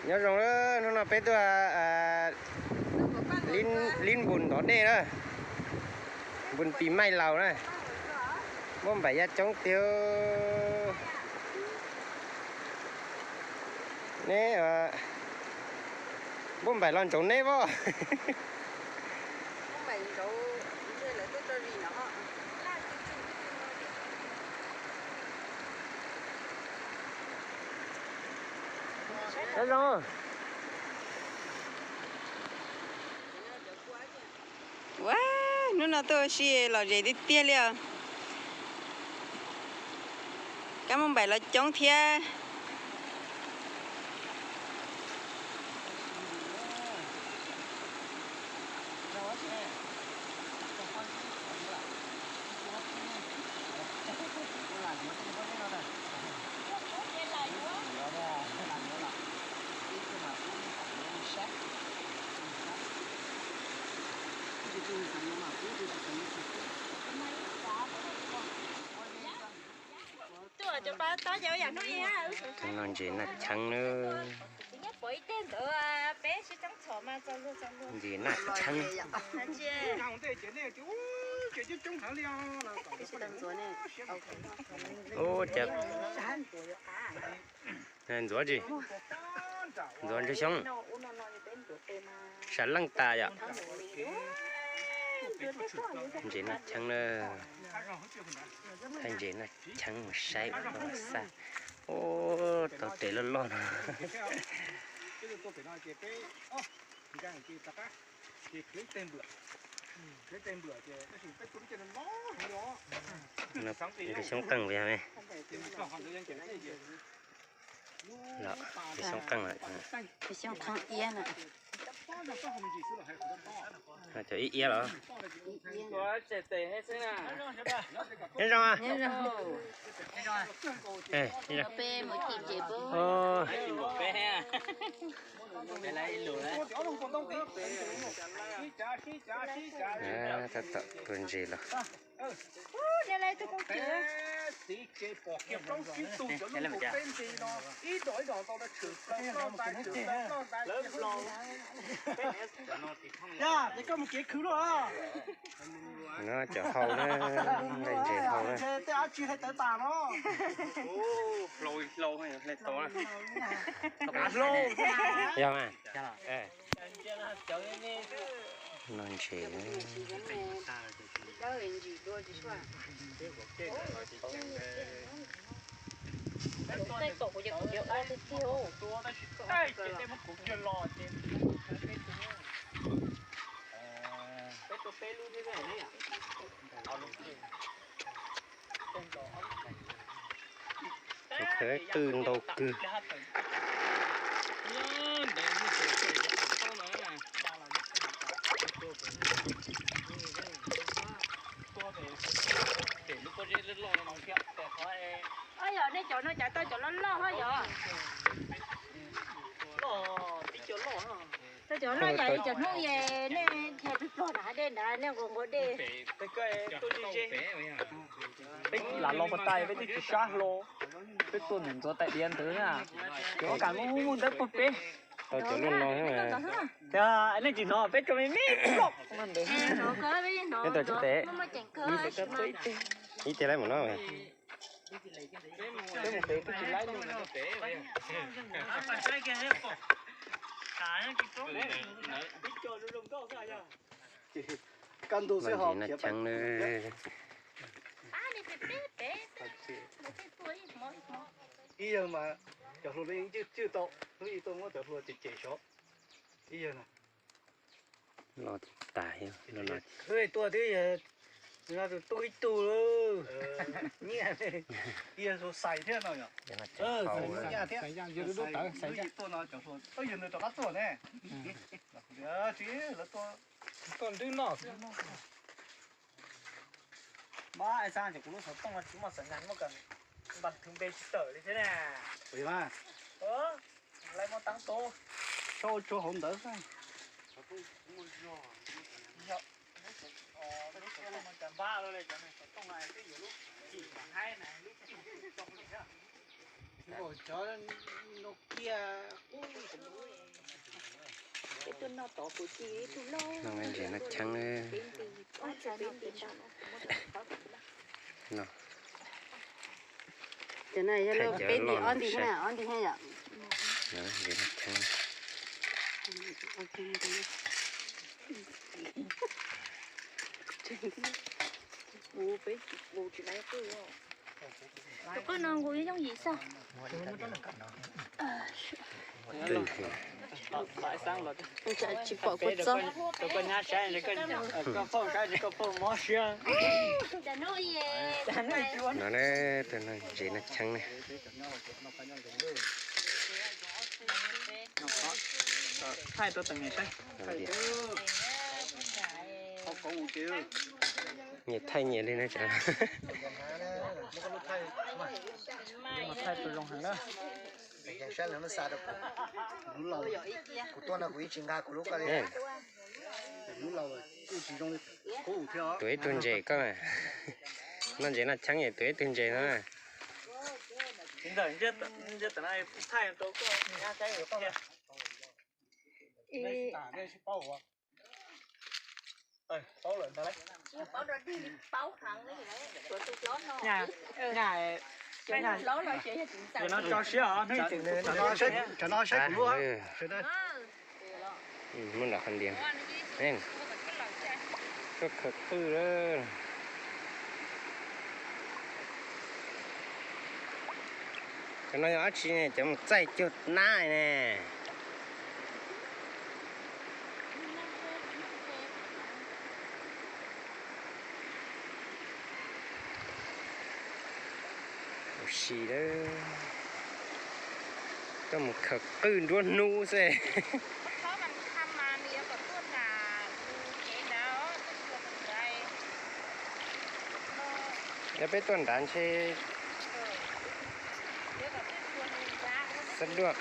Nyob zoo, hnub no peb tuaj lib npus ntov dej na, npus pis maij laus na, muaj npaim yaj coob tiag. Neb muaj npaim los ntsoov neb pob. Nyob zoo. Ua, hnub no tuaj ua si lom zem tiag tiag li os. Kab muaj npaim los coob thiab. Tus no ntses naj cheeb na. Ntses naj cheeb. Ub, cas ntxuav tsis, ntxuav ntsuag xyoob, sam leej tas yom. Ntses naj cheeb na, thaij ntses naj cheeb mus saib ua xaj. Ub, tau tes loj loj no. Tus xyoob qeej puas yog me? Los, tus xyoob qeej lawm. Tus xyoob thoob iab na. Cov ib iab los. Nyob zoo. Tab tom tua ntses los. Yog, ces koj mus kev khwv luaj. No cov hau na, ntses hau na. Tej dab tsi hle tawv tas no. Yog mas. No ntses. Qw ntau kawg. Yog nej cov no cas tau cov loj loj yog? Tau cov loj yam li cov hnub es nej nrhiav plig ploog nram hav dej ntawd nej nquas nquas dej. Peb lam los puas tas peb twb tsis sab hlo, peb tuaj ntawm ntxuav tais diav ntawd na, cov kam muaj muaj ntawd puag peb. Tau cov loj no. Tias nej tsis hnov peb tso me me ploj ntawd. Peb tau tsis tes, ib tes laib mus no. Peb mus pem peb tsis laib no. Kaj ntug xwb ho khiav pem. Ib yawg mas cov hlua no yeej cwj tau, hnub ib tuaj muab cov hlua cem cem sov. Ib yawg na. Los tas, tuaj twb yog tuaj ib tug nyiaj, ib yawg hlua xais thiab no yom. Hnub ib tuaj no cov hlua, yawg nws rov qab tuaj ne. Tsis, lawv tuaj, tuaj nrwb noj. Mas es xav tias kuv lub xov tooj no tsis muaj xav nyas muaj kas npas thwv npe tsis tawm li thiab na. Lawv muaj tab tub, sau tsuag hauv ntawd xwb. Cov Nokia qub No ntses noj cheeb no. Cov no yog peb nti ob nti, ob nti thiab yom. Ntses noj cheeb. Tus qwj no nqus yooj yim xwb. Tsis pom kua txob. No ne, tus no ntses noj cheeb ne. Thaij rau teem saib. Nyias thaij nyias li na. Thaij tus zoo heev na. Kuv tuaj no kuv yeej tsis nqa kuv lub ko li. Tus ib tug ntses koj, noj ntses noj cheeb es tus ib tug ntses no. Tso siab os, hnub ib tseem saib kuv lub. Muab nram qhov ntiav. Koj khawv qwj lawm. Cov no yog dab tsi ne? Cov mus txaij cuag nab ne. Ua si lawm, koj mus khawv qwj nruab hnub xwb. Yog peb tuaj nrad ntshe xab duaj.